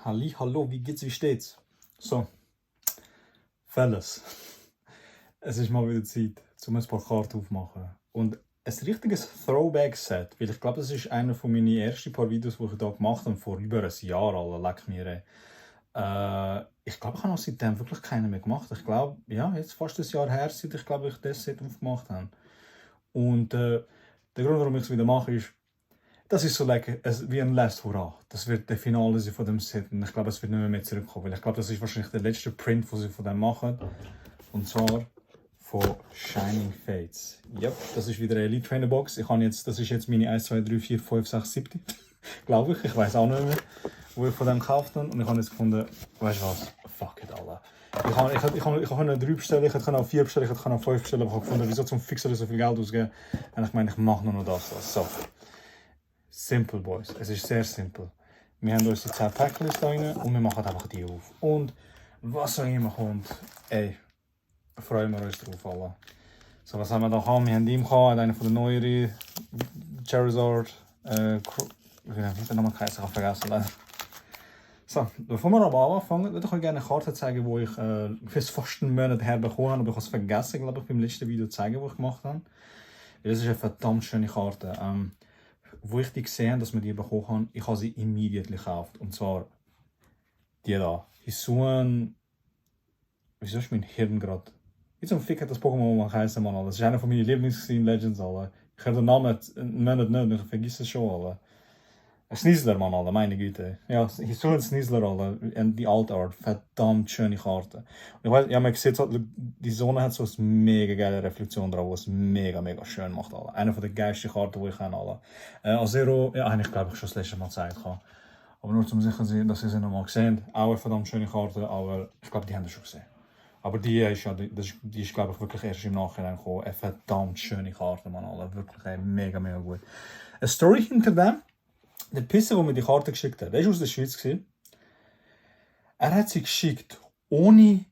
Halli, hallo, wie geht's, wie steht's? So, Fellas, es ist mal wieder Zeit, um ein paar Karten aufzumachen. Und ein richtiges Throwback-Set, weil ich glaube, das ist einer von meinen ersten paar Videos, die ich hier gemacht habe, vor über ein Jahr, Alter, leck mir. Ich glaube, ich habe noch seitdem wirklich keinen mehr gemacht. Ich glaube, ja, jetzt fast ein Jahr her, seit ich glaube, ich das Set aufgemacht habe. Und der Grund, warum ich es wieder mache, ist, das ist so like, wie ein Last Hurrah. Das wird der Finale sein von dem Set. Und ich glaube, es wird nicht mehr zurückkommen. Weil ich glaube, das ist wahrscheinlich der letzte Print, den sie von dem machen. Und zwar von Shining Fates. Yep, das ist wieder eine Elite Trainer Box. Das ist jetzt meine 1, 2, 3, 4, 5, 6, 7. Glaube ich. Ich weiß auch nicht mehr, wo ich von dem gekauft habe. Und ich habe jetzt gefunden, weißt du was? Fuck it, Alter. Ich konnte 3 bestellen, ich konnte auch 4 bestellen, ich konnte auch 5 bestellen. Aber ich habe gefunden, wieso zum Fixer so viel Geld ausgeben? Und ich meine, ich mache nur noch das. So. Simple, Boys. Es ist sehr simpel. Wir haben unsere 10 Packlist da rein und wir machen einfach die auf. Und was auch immer kommt, ey, freuen wir uns drauf alle. So, was haben wir da gehabt? Wir haben ihn gehabt, einer von den neueren, Charizard, wie der Name heißt, ich habe vergessen leider. So, bevor wir aber anfangen, würde ich euch gerne eine Karte zeigen, die ich fast einen Monat her bekommen habe, aber ich habe es vergessen, glaube ich, beim letzten Video zu zeigen, das ich gemacht habe. Weil das ist eine verdammt schöne Karte. Wo ich die gesehen habe, dass wir die bekommen haben, ich habe sie immediately gekauft. Und zwar die da. Hisuian. Wieso ist mein Hirn gerade? Wie zum Fick hat das Pokémon mal heißen, Mann. Das ist einer von meinen Lieblings-Legends, Alter. Ich höre den Namen einen Monat nicht, ich vergesse es schon, Alter. Ein Sneasler, Mann, Alter, meine Güte. Ja, Hisuian Sneasler, Alter. Und die Alt Art. Verdammt schöne Karte. Und ich weiß, ja, man sieht, die Sonne hat so eine mega geile Reflexion drauf, was es mega, mega schön macht, Alter. Eine von der geilsten Karten, die ich habe, Alter. Azero, ja, eigentlich glaube ich schon das letzte Mal gezeigt habe. Aber nur zum sicher sein, dass ihr sie nochmal gesehen habt. Auch eine verdammt schöne Karte, aber ich glaube, die haben das schon gesehen. Aber die ist, ja, die ist glaube ich, wirklich erst im Nachhinein gekommen. Eine verdammt schöne Karte, Mann, Alter. Wirklich mega, mega gut. Eine Story hinter dem. Der Pisser, der mir die Karte geschickt hat, der war aus der Schweiz. Er hat sie geschickt ohne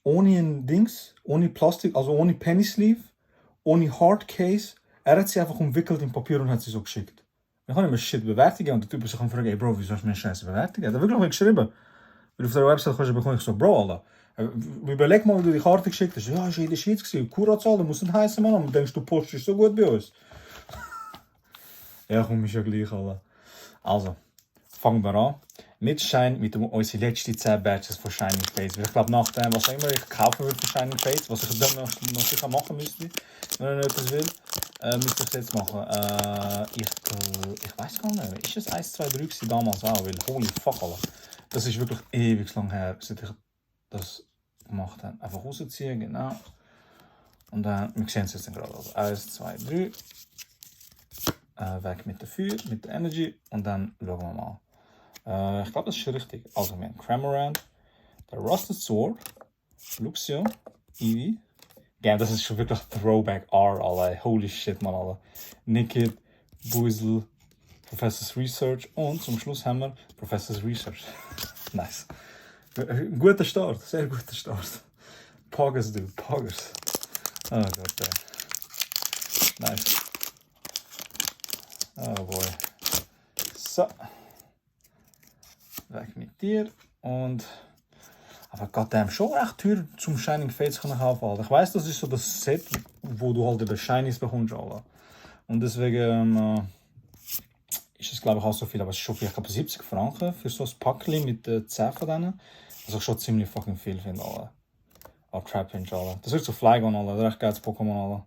ein Dings, ohne Plastik, also ohne Penny Sleeve, ohne Hardcase. Er hat sie einfach umwickelt in Papier und hat sie so geschickt. Ich kann nicht mehr Shit bewertigen und der Typ sich fragen, ey Bro, wieso hast du mir Scheiße bewertigen? Er hat wirklich mal geschrieben. Weil auf der Website kannst du bekommen, ich so, Bro, Alter. Überleg mal, wie du die Karte geschickt hast. Ja, ich war in der Schweiz, Kuratzahl, das muss nicht heißen, Mann. Und du denkst, du postest so gut bei uns. Ja, komm, ist ja gleich, Alter. Also, fangen wir an. Mit unseren letzten 10 Badges von Shining Fates. Ich glaube, nach dem, was auch immer ich kaufen würde für Shining Fates, was ich dann noch sicher machen müsste, wenn ich etwas will, müsste ich es jetzt machen. Ich weiß gar nicht, ist es 1, 2, 3 damals auch? Weil, holy fuck, Alter. Das ist wirklich ewig lang her, seit ich das gemacht habe. Einfach rausziehen, genau. Und dann, wir sehen es jetzt gerade. Also 1, 2, 3. Weg mit der Feuer, mit der Energy und dann schauen wir mal. Ich glaube, das ist richtig. Also, wir haben Cramorant, der Rusted Sword, Luxio, Eevee. Ja, das ist schon wirklich Throwback R, Alter. Holy shit, man, Alter. Nickit, Buizel, Professor's Research und zum Schluss haben wir Professor's Research. Nice. Guter Start, sehr guter Start. Poggers, dude, Poggers. Oh Gott, ey. Nice. Oh boy. So. Weg mit dir. Und. Aber goddamn, schon recht teuer zum Shining Fates kaufen. Ich weiss, das ist so das Set, wo du halt die Shinies bekommst. Alter. Und deswegen ist es, glaube ich, auch so viel. Aber es ist schon vielleicht 70 Franken für so ein Packchen mit 10 von denen. Was ich schon ziemlich fucking viel finde. Alter. Auch Trapinch, Alter. Das wird so Flygon, Alter. Das ist echt geiles Pokémon, Alter.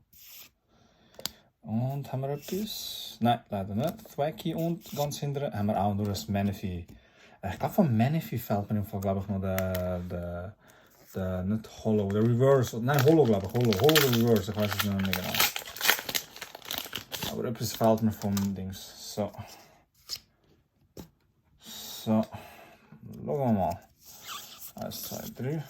Und haben wir etwas? Nein, leider nicht. Thwackey und ganz hinten haben wir auch nur ein Manaphy. Ich glaube, von Manaphy fällt mir im Fall, glaube ich, noch der nicht Hollow, der Reverse. Nein, Hollow, glaube ich. Hollow der Reverse, ich weiß es nicht mehr genau. Aber etwas fällt mir vom Dings. So. So. Schauen wir mal. 1, 2, 3.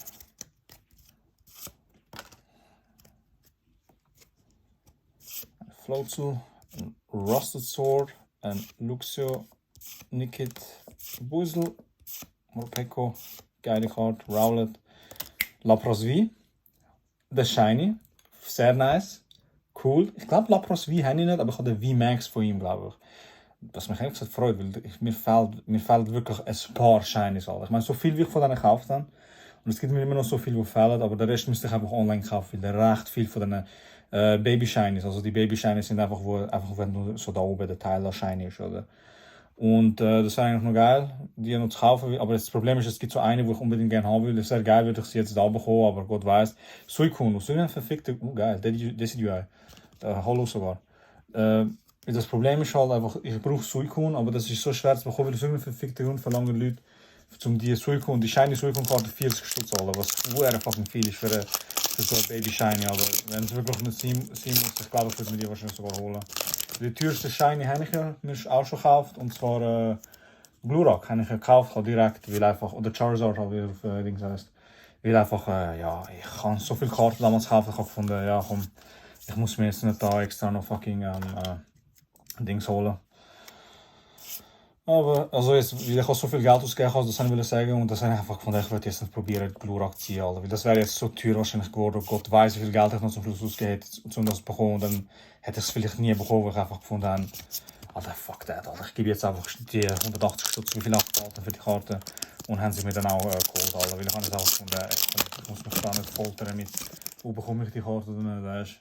Floatzel, ein Rusted Sword, ein Luxio, Nickit, Buizel, Morpeko, geile Karte, Rowlet, Lapras V, der Shiny, sehr nice, cool. Ich glaube Lapras V habe ich nicht, aber ich habe den V-Max von ihm, glaube ich. was mich ehrlich gesagt freut, weil mir fehlt wirklich ein paar Shinies. Alter. Ich meine, so viel wie ich von denen gekauft habe, und es gibt mir immer noch so viel, die fehlen, aber den Rest müsste ich einfach online kaufen, weil recht viel von diesen Baby Shinies, also die Baby Shinies sind einfach, wenn nur so da oben der Teil da shiny ist, oder? Und das wäre eigentlich noch geil, die noch zu kaufen. Aber das Problem ist, es gibt so eine, die ich unbedingt gerne haben will. Das wäre geil, würde ich sie jetzt da bekommen, aber Gott weiß. Suicune, Suicune verfickte, geil, Decidueye. Hollow sogar. Das Problem ist halt einfach, ich brauche Suicune, aber das ist so schwer zu bekommen, weil aus irgendeinem verfickten Grund verlangen Leute, um die Suicune, die Shiny Suicune-Karte 40 Stutz zahlen, was fucking viel ist für so ein Baby Shiny. Aber wenn es wirklich nicht sein muss, ich glaube, ich würde mir die wahrscheinlich sogar holen. Die teuerste Shiny habe ich ja mir auch schon gekauft, und zwar Glurak habe ich ja gekauft, direkt, weil einfach, oder Charizard, wie auf Dings heißt. Weil einfach, ja, ich kann so viele Karten damals kaufen, ich habe gefunden, ja komm, ich muss mir jetzt nicht da extra noch fucking Dings holen. Aber, also jetzt, weil ich auch so viel Geld ausgegeben habe, das will ich sagen, und das habe ich einfach gefunden, ich werde jetzt nicht probieren, Glurak zu ziehen, Alter. Weil das wäre jetzt so teuer wahrscheinlich geworden, Gott weiß, wie viel Geld ich noch zum Schluss ausgegeben habe, um das zu bekommen, und dann hätte ich es vielleicht nie bekommen, weil ich einfach gefunden habe, Alter, fuck that, Alter. Ich gebe jetzt einfach die 180 Stutz, wie viel abgehalten für die Karte, und haben sie mir dann auch geholt, Alter. Weil ich habe jetzt einfach gefunden, ich muss mich da nicht foltern mit, wo bekomme ich die Karte oder nicht, weißt.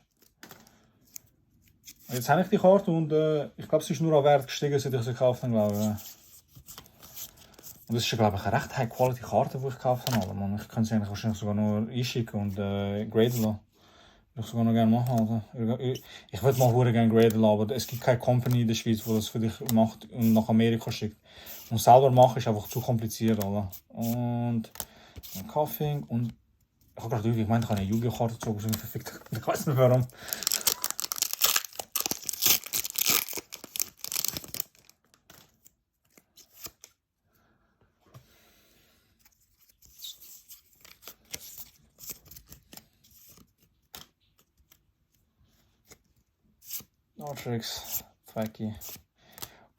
Jetzt habe ich die Karte, und ich glaube, sie ist nur an Wert gestiegen, seit ich sie gekauft habe, glaube ich. Und das ist, glaube ich, eine recht High-Quality-Karte, die ich gekauft habe, Mann. Ich kann sie eigentlich wahrscheinlich sogar nur einschicken und graden lassen. Würde ich sogar noch gerne machen, Alter. Ich würde mal gerne graden lassen, aber es gibt keine Company in der Schweiz, die das für dich macht und nach Amerika schickt. Und selber machen ist einfach zu kompliziert, Alter. Und ein Kaffee, und ich habe gerade gemeint, ich habe eine Yu-Gi-Oh-Karte gezogen, verfickt. Ich weiß nicht warum. Tricks, Flecky.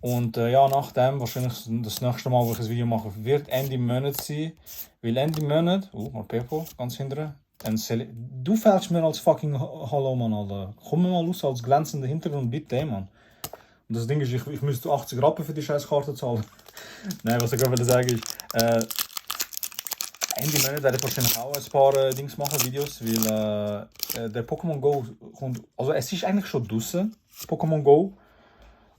Und ja, nachdem, wahrscheinlich das nächste Mal, wo ich ein Video mache, wird Ende Monat sein. Weil Ende Monat, mal Pepo, ganz hinten. Du fällst mir als fucking Hallo, Mann, Alter. Komm mir mal raus als glänzender Hintergrund, bitte, Mann. Und das Ding ist, ich müsste 80 Rappen für die scheiß Karte zahlen. Nein, was ich gerade sagen ist, Ende Monat werde ich wahrscheinlich auch ein paar Dings machen, Videos, weil der Pokémon Go kommt, also es ist eigentlich schon draussen, Pokémon Go,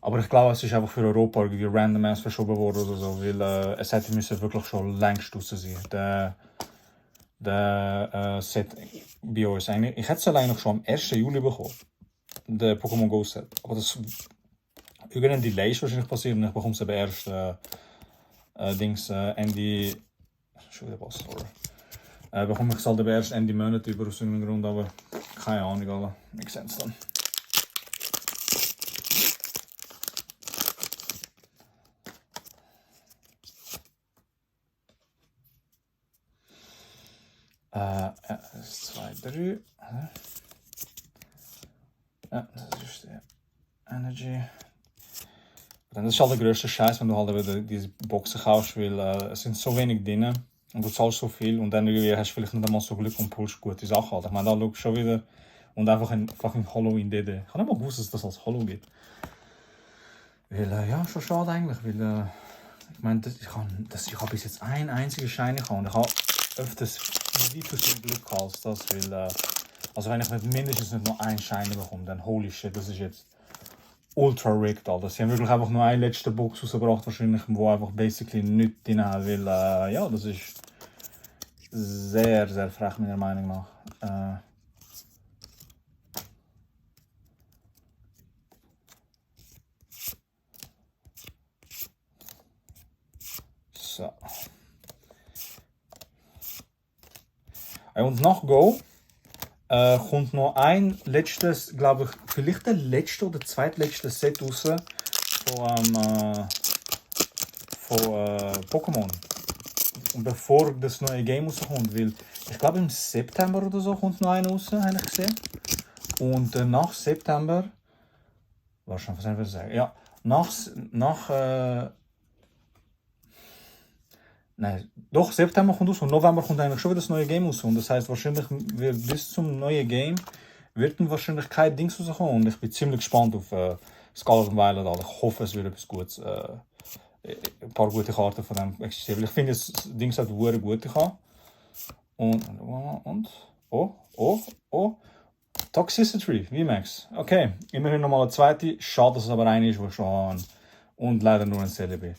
aber ich glaube, es ist einfach für Europa irgendwie random ass verschoben worden oder so, weil es hätte müssen wirklich schon längst draussen sein. Der Set bei uns eigentlich, ich hätte es eigentlich schon am 1. Juli bekommen, der Pokémon Go Set, aber das irgendein Delay ist wahrscheinlich passiert, und ich bekomme es aber erst Ende, schon wieder was, sorry. Bekomme ich es halt aber erst Ende Monat über aus irgendeinem Grund, aber keine Ahnung, Alter. Wir sehen es dann. Ja, 2, 3. Ja, das ist der Energy. Das ist halt der grösste Scheiß, wenn du halt eben diese Boxen kaufst, weil es sind so wenig drin und du zahlst so viel, und dann irgendwie hast du vielleicht nicht einmal so Glück und pulst gute Sachen halt. Ich meine, da schaust du schon wieder, und einfach ein fucking Halloween DD. Ich habe nicht mal gewusst, dass es das als Hollow gibt. Weil, ja, schon schade eigentlich, weil ich meine, ich habe bis jetzt einen einzigen Schein gehabt, und ich habe öfters wie viel Glück gehabt als das, weil, also wenn ich nicht mindestens nicht nur einen Schein bekomme, dann holy shit, das ist jetzt ultra rigged, Alter. Sie haben wirklich einfach nur eine letzte Box rausgebracht, wahrscheinlich, wo einfach basically nichts drin hat, weil, ja, das ist sehr, sehr frech, meiner Meinung nach. So. Und nach Go kommt noch ein letztes, glaube ich, vielleicht der letzte oder zweitletzte Set raus von Pokémon. Und bevor das neue Game rauskommt, weil ich glaube im September oder so kommt noch einer raus, habe ich gesehen. Und nach September, wahrscheinlich, was soll ich sagen? Ja, nein, doch, September kommt raus, und November kommt eigentlich schon wieder das neue Game raus. Und das heißt, wahrscheinlich wird bis zum neuen Game wird dann wahrscheinlich kein Dings rauskommen. Und ich bin ziemlich gespannt auf Scarlet und Violet, Alter. Ich hoffe, es wird etwas Gutes, ein paar gute Karten von dem existieren. Weil ich finde, das Ding sollte eine gute haben. Und, oh. Toxicity, VMAX. Okay, immerhin nochmal eine zweite. Schade, dass es aber eine ist, die ich schon habe. Und leider nur ein CLB.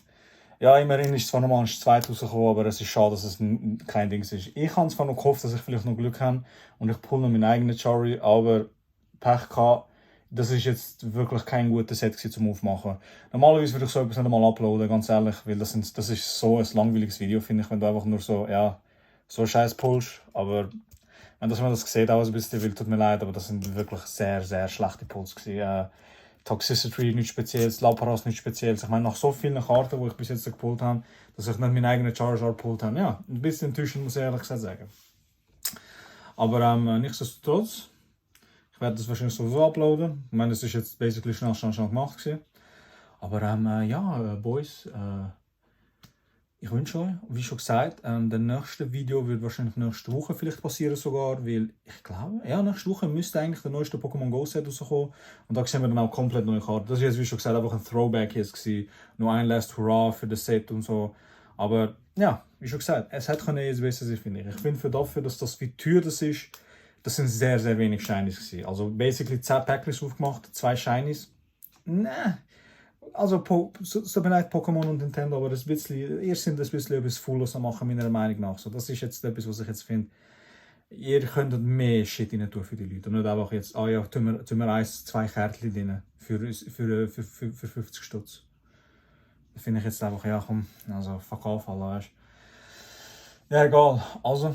Ja, immerhin ist zwar nochmal ein zweites rausgekommen, aber es ist schade, dass es kein Ding ist. Ich habe zwar noch gehofft, dass ich vielleicht noch Glück habe und ich pulle noch meinen eigenen Chari, aber Pech gehabt. Das ist jetzt wirklich kein guter Set zum Aufmachen. Normalerweise würde ich so etwas nicht einmal uploaden, ganz ehrlich, weil das ist so ein langweiliges Video, finde ich, wenn du einfach nur so, ja, so scheiß pullst. Aber wenn man das sieht, auch ein bisschen wild, tut mir leid, aber das sind wirklich sehr, sehr schlechte Pulls gewesen. Toxicity nichts Spezielles, Lapras nichts Spezielles. Ich meine, nach so vielen Karten, die ich bis jetzt gepullt habe, dass ich nicht meinen eigenen Charizard gepullt habe, ja, ein bisschen enttäuschend, muss ich ehrlich gesagt sagen. Aber nichtsdestotrotz, ich werde das wahrscheinlich sowieso uploaden. Ich meine, das ist jetzt basically schnell gemacht gewesen. Aber ja, Boys, ich wünsche euch, wie schon gesagt, das nächste Video wird wahrscheinlich nächste Woche vielleicht passieren sogar, weil ich glaube, ja, nächste Woche müsste eigentlich der neueste Pokémon Go Set rauskommen und da sehen wir dann auch komplett neue Karten. Das ist jetzt, wie schon gesagt, einfach ein Throwback jetzt gewesen, nur ein Last Hurrah für das Set und so. Aber ja, wie schon gesagt, es hätte jetzt besser sein, finde ich. Ich finde dafür, dass das wie teuer das ist, das sind sehr, sehr wenig Shinies gewesen. Also basically 10 Packs aufgemacht, 2 Shinies. Nee. Also, so bin ich Pokémon und Nintendo, aber ihr sind ein bisschen etwas Fooles am machen, meiner Meinung nach. So, das ist jetzt etwas, was ich jetzt finde. Ihr könntet mehr Shit rein tun für die Leute. Und nicht einfach jetzt, ja, tun wir 1, 2 Kärtchen drin für 50 Stutz. Da finde ich jetzt einfach, ja komm, also fuck off, weißt du. Ja, egal. Also,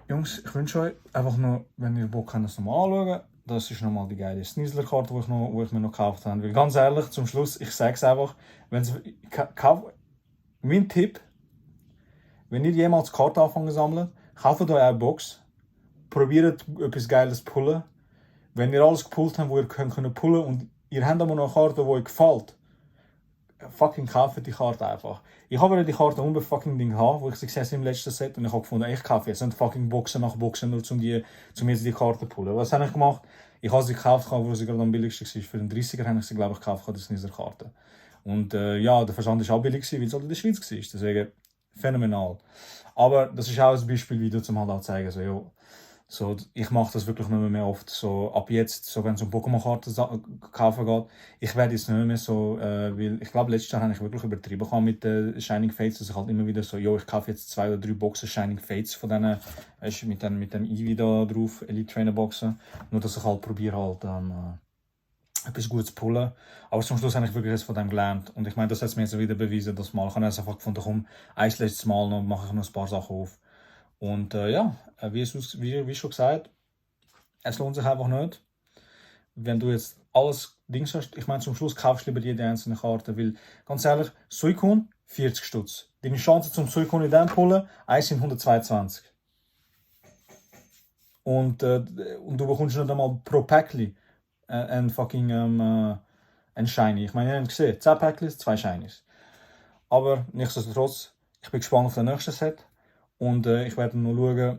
Jungs, ich wünsche euch einfach nur, wenn ihr Bock habt, das nochmal anschauen. Das ist nochmal die geile Sneasler-Karte, die ich mir noch gekauft habe. Weil ganz ehrlich, zum Schluss, ich sage es einfach, mein Tipp, wenn ihr jemals Karten anfangen zu sammeln, kauft euch eine Box, probiert etwas Geiles zu pullen. Wenn ihr alles gepullt habt, wo ihr könnt pullen und ihr habt aber noch eine Karte, die euch gefällt, fucking kauft die Karte einfach. Ich habe die Karte unbedingt fucking Ding haben, wo ich sie gesehen habe im letzten Set und ich habe gefunden, ich kaufe jetzt nicht fucking Boxen nach Boxen, nur um jetzt die Karte zu pullen. Was habe ich gemacht? Ich habe sie gekauft, wo sie gerade am billigsten war. Für den 30er habe ich sie, glaube ich, gekauft, die Sneasler-Karte. Und ja, der Versand war auch billig, weil es halt in der Schweiz war. Deswegen phänomenal. Aber das ist auch ein Beispielvideo, um halt auch zu zeigen, so, jo, so, ich mache das wirklich nicht mehr oft. So, ab jetzt, so, wenn es um Pokémon-Karten kaufen geht, ich werde jetzt nicht mehr so, weil ich glaube, letztes Jahr habe ich wirklich übertrieben mit den Shining Fates, dass ich halt immer wieder so, jo, ich kaufe jetzt 2 oder 3 Boxen Shining Fates von denen, weißt du, mit dem Eevee da drauf, Elite Trainer Boxen. Nur, dass ich halt probiere, halt etwas Gutes zu pullen. Aber zum Schluss habe ich wirklich jetzt von dem gelernt. Und ich meine, das hat es mir jetzt wieder bewiesen, das Mal. Ich habe jetzt einfach gefunden, komm, ein letztes Mal noch mache ich noch ein paar Sachen auf. Und ja, wie schon gesagt, es lohnt sich einfach nicht. Wenn du jetzt alles Dings hast, ich meine, zum Schluss kaufst du lieber jede einzelne Karte, weil, ganz ehrlich, Suicune, 40 Stutz. Deine Chance zum Suicune in dem pullen, 1 in 122. Und du bekommst nicht einmal pro Päckli ein fucking ein Shiny. Ich meine, ihr habt gesehen, 10 Päcklis, 2 Shinies. Aber nichtsdestotrotz, ich bin gespannt auf das nächste Set. Und ich werde noch schauen,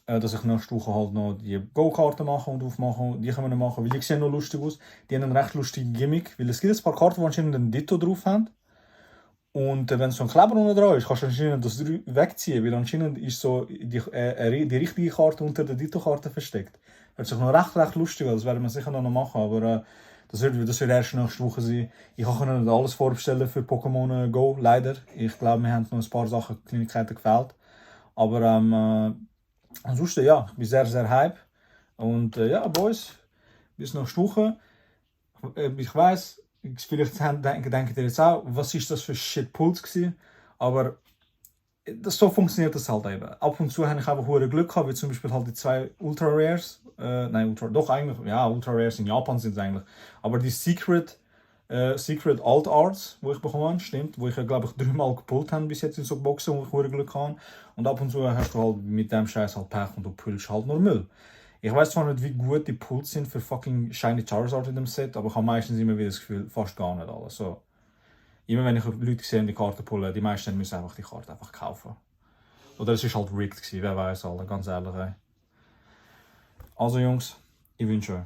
dass ich nächste Woche halt noch die Go-Karten mache und aufmache. Die können wir noch machen, weil die sehen noch lustig aus. Die haben einen recht lustigen Gimmick, weil es gibt ein paar Karten, die anscheinend einen Ditto drauf haben. Und wenn so ein Kleber unten dran ist, kannst du anscheinend das wegziehen, weil anscheinend ist so die richtige Karte unter der Ditto-Karte versteckt. Hört sich noch recht lustig an, das werden wir sicher noch machen, aber das wird erst nächste Woche sein. Ich kann nicht alles vorbestellen für Pokémon Go, leider. Ich glaube, wir haben noch ein paar Sachen, Kleinigkeiten gefehlt. Aber ansonsten, ja, ich bin sehr, sehr hype. Und ja, Boys, bis nächste Woche. Ich weiss, vielleicht denkt ihr jetzt auch, was ist das für Shit-Puls gewesen? Aber so funktioniert das halt eben. Ab und zu habe ich einfach hohe Glück gehabt, wie zum Beispiel halt die 2 Ultra Rares. Doch eigentlich, ja, Ultra Rares in Japan sind es eigentlich. Aber die Secret Alt Arts, die ich bekommen habe, stimmt, wo ich glaube ich 3 Mal gepullt habe bis jetzt in so Boxen, wo ich hohe Glück habe. Und ab und zu hast du halt mit dem Scheiß halt Pech und du pullst halt nur Müll. Ich weiß zwar nicht, wie gut die Pulls sind für fucking Shiny Charizard in dem Set, aber ich habe meistens immer wieder das Gefühl, fast gar nicht alles. So. Immer wenn ich Leute sehe, die Karte pullen, die meisten müssen einfach die Karte einfach kaufen. Oder es war halt rigged gewesen, wer weiß, Alter, ganz ehrlich. Ey. Also Jungs, ich wünsche euch